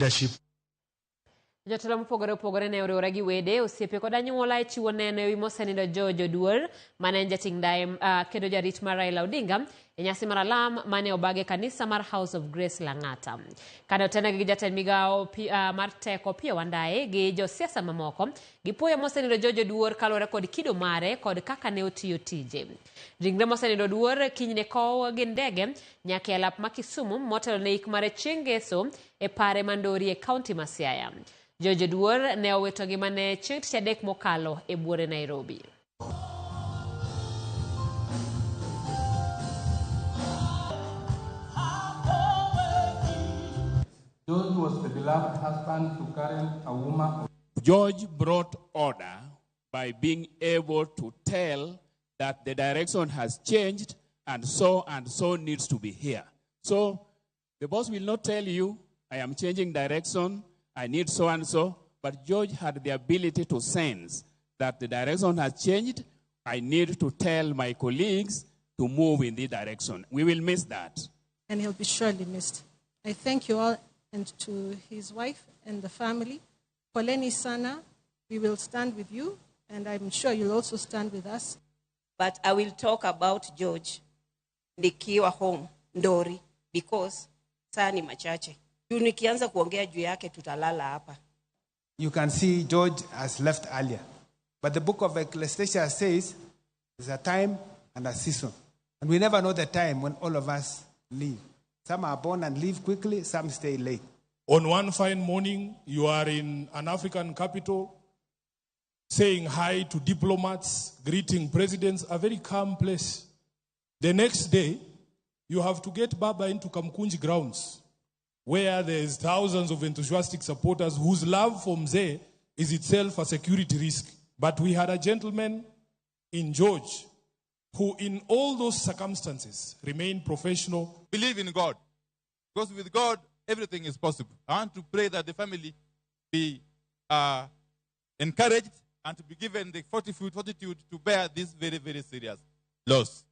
Leadership. Jotelo mopogore opogore ne oriwore gi wede, osiepe kod anyuola e chiwo neno ewi mosenindo George Oduor mane en jating' ndaye kendo jarit mar Raila Odinga e nyasi mar alam mane obag e kanisa mar House of Grace Lang'ata. Kane otenegi gi jatend migawo mar teko Opiyo Wandayi gi josiasa mamoko, gipuoyo mosenindo George Oduor kaluwore kod kido mare kod kaka ne otiyo tije. Ringre mosenindo Oduor kinyne kow gi ndege nyaka e alap ma Kisumu motelo ne ik mare chieng' Ngeso e pare ma Ndori e kaunti ma Siaya. George Oduor ne owito ngimane chieng' tich adek mokalo e buore Nairobi. George was the beloved husband to Karen Auma. George brought order by being able to tell that the direction has changed and so needs to be here. So the boss will not tell you, I am changing direction, I need so and so, but George had the ability to sense that the direction has changed, I need to tell my colleagues to move in this direction. We will miss that. And he'll be surely missed. I thank you all, and to his wife and the family. Poleni sana, we will stand with you, and I'm sure you'll also stand with us. But I will talk about George nikiwa home, Ndori, because saa ni machache. Juu nikianza kuongea juu yake tutalala hapa. You can see George has left earlier. But the book of Ecclesiastes says there's a time and a season. And we never know the time when all of us leave. Some are born and leave quickly, some stay late. On one fine morning, you are in an African capital, saying hi to diplomats, greeting presidents, a very calm place. The next day, you have to get Baba into Kamkunji grounds, where there's thousands of enthusiastic supporters whose love for Mzee is itself a security risk. But we had a gentleman in George who in all those circumstances remained professional. Believe in God, because with God, everything is possible. I want to pray that the family be encouraged and to be given the fortitude to bear this very, very serious loss.